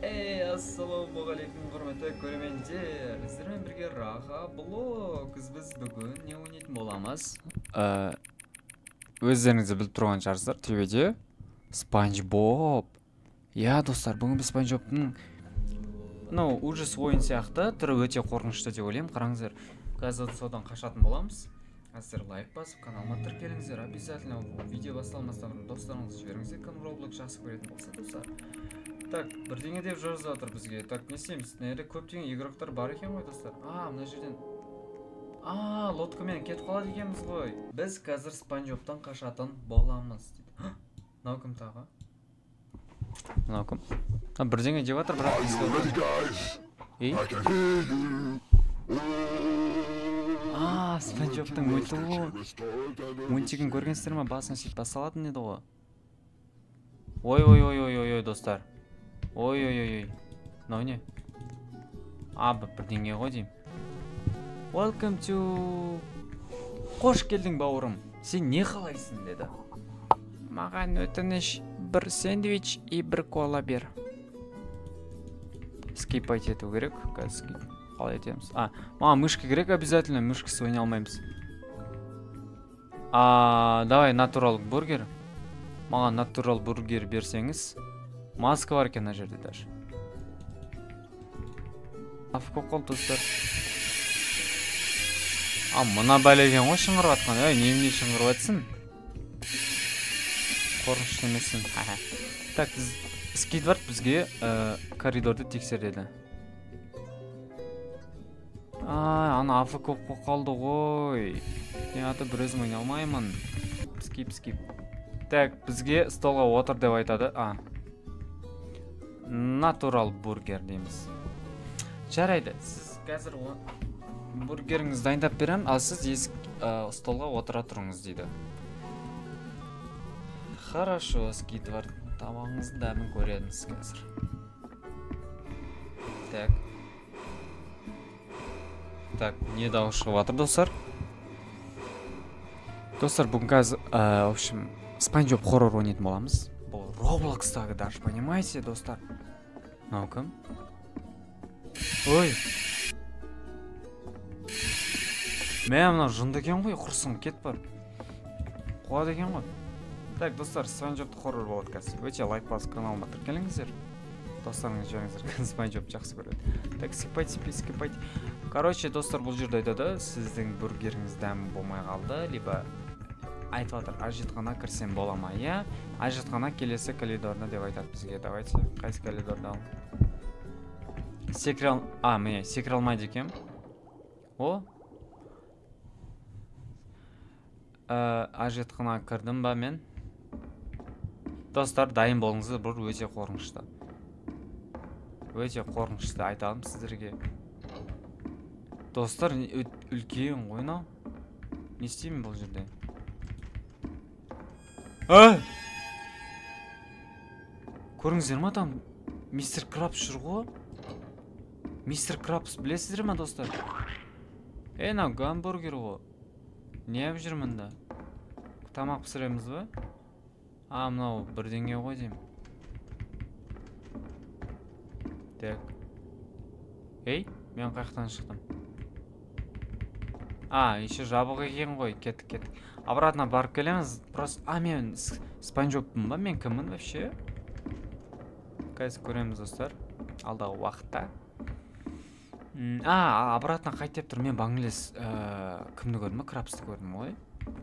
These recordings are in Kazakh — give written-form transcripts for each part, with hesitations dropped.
Эй, ассалаумағалейкум, құрметті көрермендер. Сіздермен бірге Раха Блог. Біз бүгін не ойнайтын боламыз? Өздеріңіз де біліп тұрған шығарсыздар, төбеде Спанч Боб. Иә, достар, бүгін біз Спанч Бобтың мынау ужас ойын сияқты түрі өте қорқынышты деп ойлаймын. Қараңыздар, қазір содан қашатын боламыз. Сіздер лайк басып, каналыма тіркеліңіздер. Обязательно видео басталмастан бұрын достарыңызды жіберіңіздер, кім Roblox жақсы көретін болса, достар. Так, бірдеңе деп жазып жатыр бізге. Так, не істейміз? Мына жерде көптеген игроктар бар екен ғой, достар. А, мына жерден лодкамен кетіп қалады екенбіз ғой. Біз қазір Спанч Бобтан қашатын боламыз дейді. Мынау кім тағы? Мынау кім? Бірдеңе деп жатыр, бірақ ей? А, Спанч Бобтың мультигін көргенсіздер ме? Басын сөйтіп басталатын еді ғой. Ой, ой, ой, ой, ой, ой, достар. Ой, ой, ой, ой. Мынау не? А, бірдеңе ғой деймін. Welcome to... Қош келдің, бауырым. Сен не қалайсың, деді. Маған өтініш, бір сэндвич и бір кола бер. Скипать ету керек. Қазір қалай етеміз? А, маған мышка керек обязательно, мышкасыз ойнай алмаймыз. А, давай натурал бургер. Маған натурал бургер берсеңіз. Маска бар екен мына жерде даже. Аф қол, достар. А, мына бәле екен ғой шыңғырып жатқан. Ей, немене шыңғырып жатсың? Қорқынышты емессің. Так, Сквидвард бізге коридорды тексер деді. А, ана аф көп қалды ғой. Мен аты бір өзім ойнай алмаймын. Скип, скип. Так, бізге столға отыр деп айтады. А, натурал бургер дейміз. Жарайды, сіз қазір бургеріңізді дайындап беремін, ал сіз есік столға отыра тұрыңыз дейді. Хорошо, Сквидвард, тамағыңыздың дәмін көреміз қазір. Так. Так, не дауыс шығып жатыр, достар? Достар, бүгін қазір, в общем, Спанч Боб хоррор ойнайтын боламыз. Бұл Roblox'тағы даже, понимаете, достар? Мынау кім? Ой. Мә, мынау жынды екен ғой, құрсын, кет бар. Қуады екен ғой. Так, достар, Спанч Бобты хоррор болады қазір. Өте лайк басып каналыма тіркеліңіздер. Достарыңызды жіберіңіздер, Спанч Боб жақсы көреді. Так, скипайте, скипайте. Короче, достар, бұл жерде айтады, сіздің бургеріңіз дәмі болмай қалды, либо айтып жатыр, әжетхана кірсем бола ма? Иә, әжетхана келесі коридорда деп айтады бізге. Давайте, қайсы коридорда ал? Секіре, а, міне, секіре алмайды екен. О. Әжетхана кірдім ба мен? Достар, дайын болыңыздар, бұл өте қорқынышты. Өте қорқынышты айтамын сіздерге. Достар, үлкен ғой мынау. Не істеймін бұл жерде? Ай! Көріңіздер ма, там мистер Крабс жүр ғой. Мистер Крабс білесіздер ма, достар? Ей, мынау гамбургер ғой. Не алып жүр мында? Тамақ пісіреміз ба? А, мынау бірдеңе ғой деймін. Так. Ей, мен қаяқтан шықтым? А, еще жабық екен ғой. Кеттік, кеттік. Обратно барып келеміз. Просто, а, мен Спанч Бобпын ба? Мен кіммін вообще? Қазір көреміз, достар. Алдағы уақытта. А, обратно қайт деп тұр. Мен Бангладеш кімді көрдім ба? Крабсты көрдім ғой.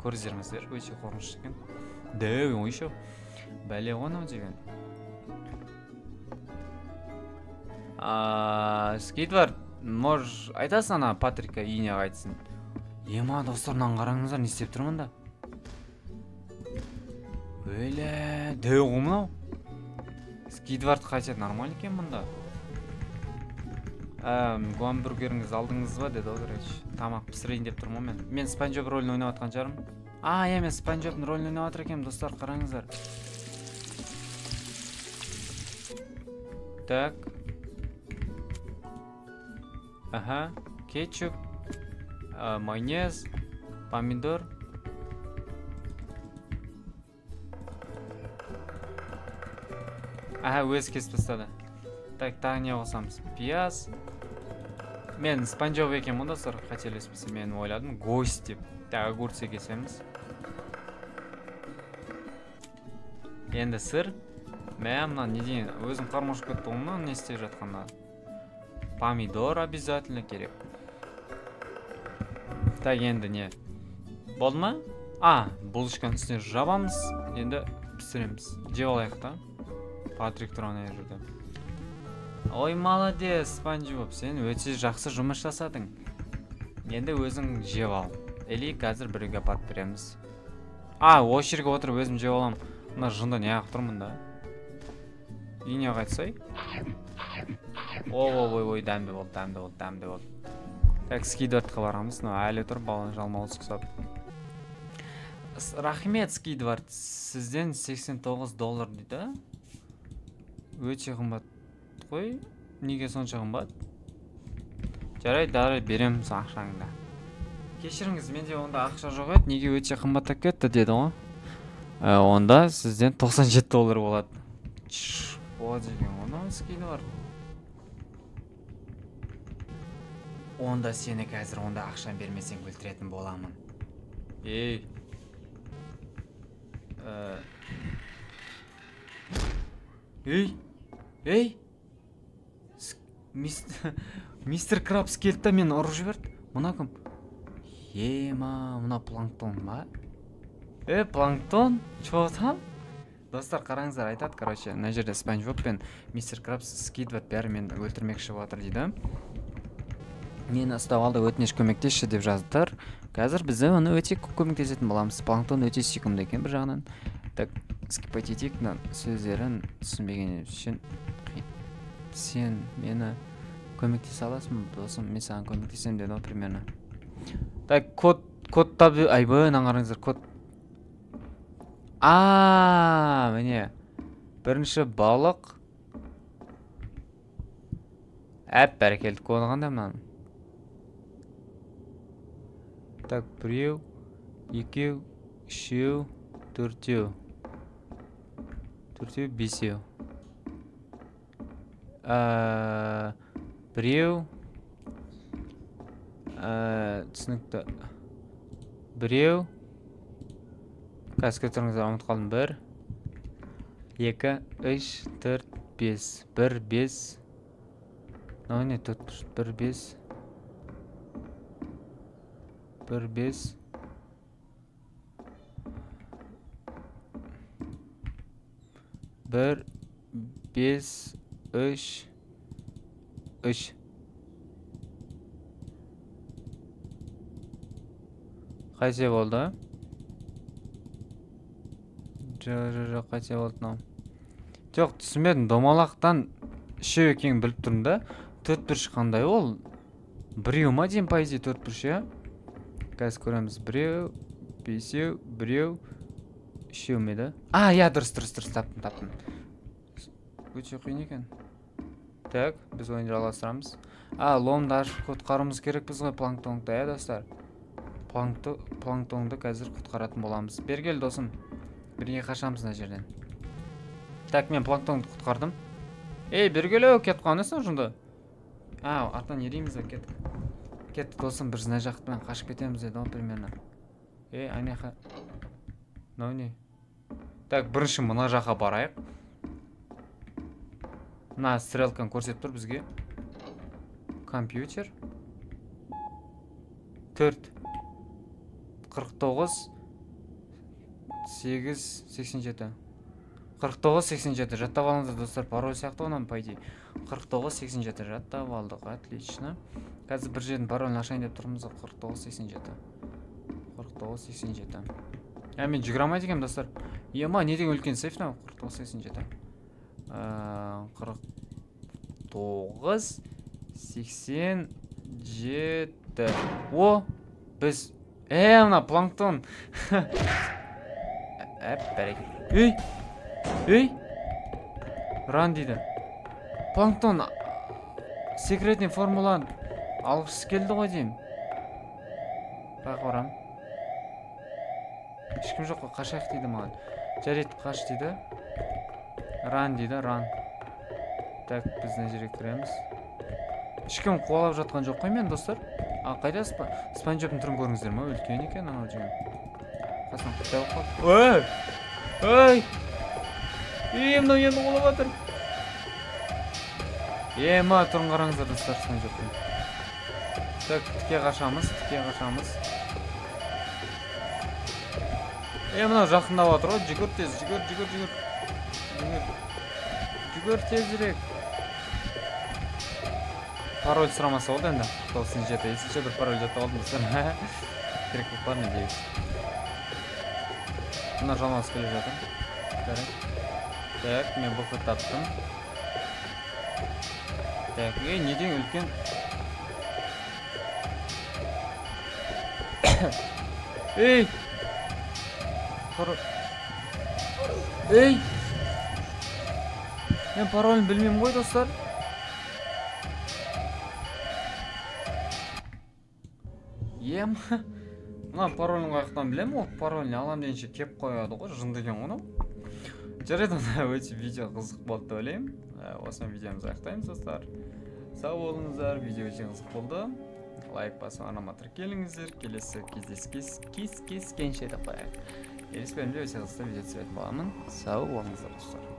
Көрдіңіздер, өте қорқынышты екен. Дәу, еще бәле ғой анау деген. Сквидвард, можешь айтасың ана Патрикка үйіне қайтсын. Ема, достар, мынаны қараңыздар, не істеп тұр мында? Өле, дәу ғой мынау. Сквидвард қайтеді, нормально екен мында. Гамбургеріңізді алдыңыз ба деді ғой, короче. Тамақ пісірейін деп тұрмын мен. Мен Спанч Боб рөлін ойнап жатқан шығармын. А, иә, мен Спанч Бобтың рөлін ойнап жатыр екенмін, достар, қараңыздар. Так. Аха, кетчуп, майонез, помидор. Аха, өзі кесіп тастады. Так, тағы не қосамыз? Пияз. Мен Спанч Боб екенмін ғой, достар, қателеспесем, мен ойладым гость деп. Так, огурцы кесеміз. Енді сыр. Мә, мына не деген, өзім қарным ашып кетті ғой, мына не істеп жатқанда. Помидор обязательно керек. Так, енді не? Болды ма? А, булочканың үстіне жабамыз. Енді пісіреміз. Жеп алайық та. Патрик тұр ана жерде. Ой, молодец, Спанч Боб, сен өте жақсы жұмыс жасадың. Енді өзің жеп ал. Или қазір біреуге апарып береміз. А, осы жерге отырып өзім жеп аламын. Мына жынды неғып тұрмын да? Үйіне қайтсай. Ой, ой, ой, дәмді болды, дәмді болды, дәмді болды. Так, Скидвардқа барамыз. Мынау әлі тұр, баланы жалмауыз ұқсап. Рахмет, Скидвард, сізден 89 доллар дейді. Өте қымбат қой. Неге сонша қымбат? Жарайды, жарайды, береміз ақшаңды. Кешіріңіз, менде онда ақша жоқ еді, неге өте қымбаттап кетті деді ғой. Онда сізден 97 доллар болады. О деген ғой, Скидвард. Онда сені қазір онда ақшам бермесең өлтіретін боламын. Ей. Ей. Ей. Мистер Крабс келді да мені ұрып жіберді. Мына кім? Ема, мына Планктон ба? Планктон? Чё там? Достар, қараңыздар, айтады, короче, мына жерде Спанч Боб пен мистер Крабс, Скидвард бәрі мені өлтірмекші болып жатыр дейді. Мені ұстап алды, өтініш көмектесші деп жаздыр. Қазір біз оны өте көп көмектесетін боламыз. Планктон өте сүйкімді екен бір жағынан. Так, скипать етейік, мына сөздерін түсінбеген үшін. Сен мені көмектесе аласың ба, досым? Мен саған көмектесемін деді ғой примерно. Так, код тап, айбай, мынаны қараңыздар, код. А, міне. Бірінші балық. Әп, бәрекелді, коды қандай мынаның? Так, біреу, екеу, үшеу, төртеу. Төртеу, бесеу. Біреу. Түсінікті. Біреу. Қазір тұрыңыздар, ұмытып қалдым. 1, 2, 3, 4, 5. 1, 5. Мынау не? 4, 1, 5. 1, 5. 1, 5, 3, 3. Қате болды? Жоқ, жоқ, жоқ, қате болды мынау. Жоқ, түсінбедім. Домалақтан үшеу екенін біліп тұрмын да. Төрт бұрыш қандай ол? Біреу ма деймін, по идее, төрт бұрыш, иә? Қазір көреміз. Біреу, бесеу, біреу, үшеу ме еді? А, иә, дұрыс, дұрыс, дұрыс, таптым, таптым. Өте қиын екен. Так, біз ойынды жалғастырамыз. А, ломды ашып құтқаруымыз керекпіз ғой планктонды, иә, достар? Планктонды қазір құтқаратын боламыз. Бері кел, досым. Бірге қашамыз мына жерден. Так, мен планктонды құтқардым. Ей, бері кел, кетіп қалған несің жынды? А, артынан ерейміз ба, кеттік. Кеттік, досым, біз мына жақтан қашып кетеміз деді ғой примерно. Ей, ана жаққа. Мынау не? Так, бірінші мына жаққа барайық. Мына стрелканы көрсетіп тұр бізге. Компьютер. 4 49 8 87. 49 87 жаттап алыңыздар, достар, пароль сияқты оның, по идее. 49 87 жаттап алдық, отлично. Қазір бір жердің паролін ашайын деп тұрмыз ғой, 49 87. 49 87. Ә, мен жүгіре алмайды екенмін, достар. Ема, не деген үлкен сейф мынау? 49 87. 49 87. О, біз мына планктон. Әп, бәрекелді. Ей! Ей! Ран дейді. Планктон секретный формуланы алғысы келді ғой деймін. Қайда барамын? Ешкім жоқ қой, қашайық дейді маған. Жарайды, қаш дейді. Ран дейді, ран. Так, біз мына жерге кіреміз. Ешкім қуалап жатқан жоқ қой мен, достар. А, қайда Спанч Бобтың түрін көрдіңіздер ма? Үлкен екен анау деген. Қасынан құттай болып қалды. Ой! Ой! Ей, мынау енді қуалап жатыр. Ема, түрін қараңыздар, достар, Спанч Бобтың. Так, тіке қашамыз, тіке қашамыз. Е, мынау жақындап жатыр ғой. Жүгір тез, жүгір, жүгір, жүгір. Жүгір. Жүгір тезірек. Пароль сұрамаса болды енді. 97. Есімше бір пароль жаттап алдым, достар. Керек болып қалар, надеюсь. Мына жалмауыз келе жатыр. Жарайды. Так, мен бұқы таптым. Так, ей, не деген үлкен. Ей! Ей! Мен паролін білмеймін ғой, достар. Ем, мына паролін қаяқтан білемін, ол паролін алам дегенше кеп қояды ғой, жын деген ғой мынау. Жарайды, онда өте видео қызық болды деп ойлаймын. Осымен видеомызды аяқтаймыз, достар. Сау болыңыздар, видео өте қызық болды. Лайк басып, арнама тіркеліңіздер. Келесі кездескенше деп қояйық. Келесі бөлімде өте қызықты видео түсіретін боламын. Сау болыңыздар, достар.